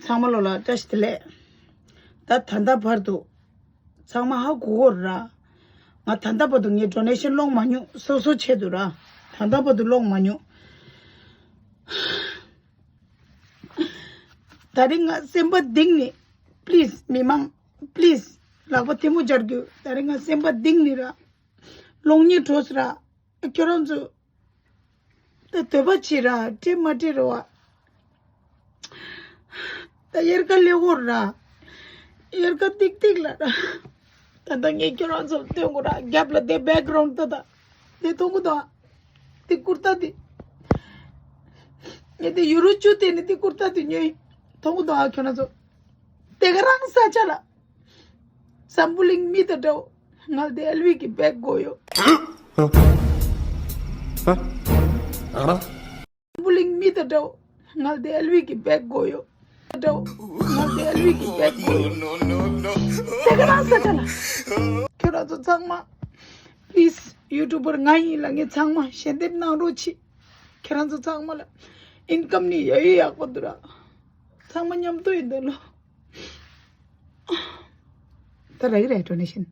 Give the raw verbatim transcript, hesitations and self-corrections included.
ཚང་མ་ལོ་ལ་བཀྲ་ཤིས་བདེ་ལེགས། ད་ད་ལྟ་བར་དུ་ཚང་མ་ཧ་གོ་གོ་ར། ང་ད་ལྟ་བར་དུ་ངས་ཌོ་ནེ་ཤན་སློང་མ་མྱོང་། སོ་སོ་ཆེད་དུ་ར། ད་ལྟ་བར་དུ་སློང་མ་མྱོང་། ད་རིང་ང་སེམས་པ་གཏིང་ནས། པི་ལིས་མི་མང་། པི་ལིས་ལག་པ་ཐལ་མོ་སྦྱར་རྒྱུ། ད་རིང་ང་སེམས་པ་གཏིང་ནས་ར། སློང་སྙིང་བྲོ་སོང་ར། ཁྱོད་རང་ཚོ་ད་འདོད་པ་བྱེད་ར། སྤྲད་མ་སྤྲད་ར་བ། ད་དབྱར་ཁ་སླེབས་ཡོད་ར། དབྱར་ཁ་ཏིག་ཏིག་ལ་ར། ད་ད་ངས་ཁྱོད་རང་ཚོར་སྟོན་དགོས་ར། རྒྱབ་ལ་དེ་བེག་གྷ་རའུན་ཌ་ད་ད་དེ་མཐོང་གི་འདུག་ཨ། དེ་ཀུར་ཏ་དེ། ངས་དེ་ཡུ་རོ་བཅུ་སྟེར་ནས་དེ་ཀུར་ཏ་དེ་ཉོས་ཡིན། མཐོང་གི་འདུག་ཨ་ཁྱོད་རང་ཚོ། དེ་ག་རང་ས་ཆ་ལ། འཛམ་བུ་གླིང་མི་དང་འདྲ་བོ། ང་ལ་དེ་ཨེལ་ཝི་གི་བེག་དགོས་ཡོད། འཛམ་བུ་གླིང་མི་དང་འདྲ་བོ། ང་ལ་དེ་ཨེལ་ཝི་གི་བེག་དགོས་ཡོད། འདྲ་བོ། ང་ལ་དེ་ཨེལ་ཝི་གི་བེག་དགོས་ཡོད། དེ་ག་རང་ས་ཆ་ལ། ཁྱོད་རང་ཚོ་ཚང་མ། པི་ལིས། ཡུ་ཊུབ་པར་ང་ཡིན་ལ་ངས་ཚང་མ་ཞལ་འདེབས་གནང་རོགས་གྱིས། ཁྱེད་རང་ཚོ་ཚང་མ་ལ་ཨིན་ཀམ་ནི་ཡ་ཡི་ཡག་པོ་འདུག་ར། ཚང་མ་མཉམ་དུ་ཡིན་དོ་ལོ། ད་རག་གི་རེད་ཌོ་ནེ་ཤན།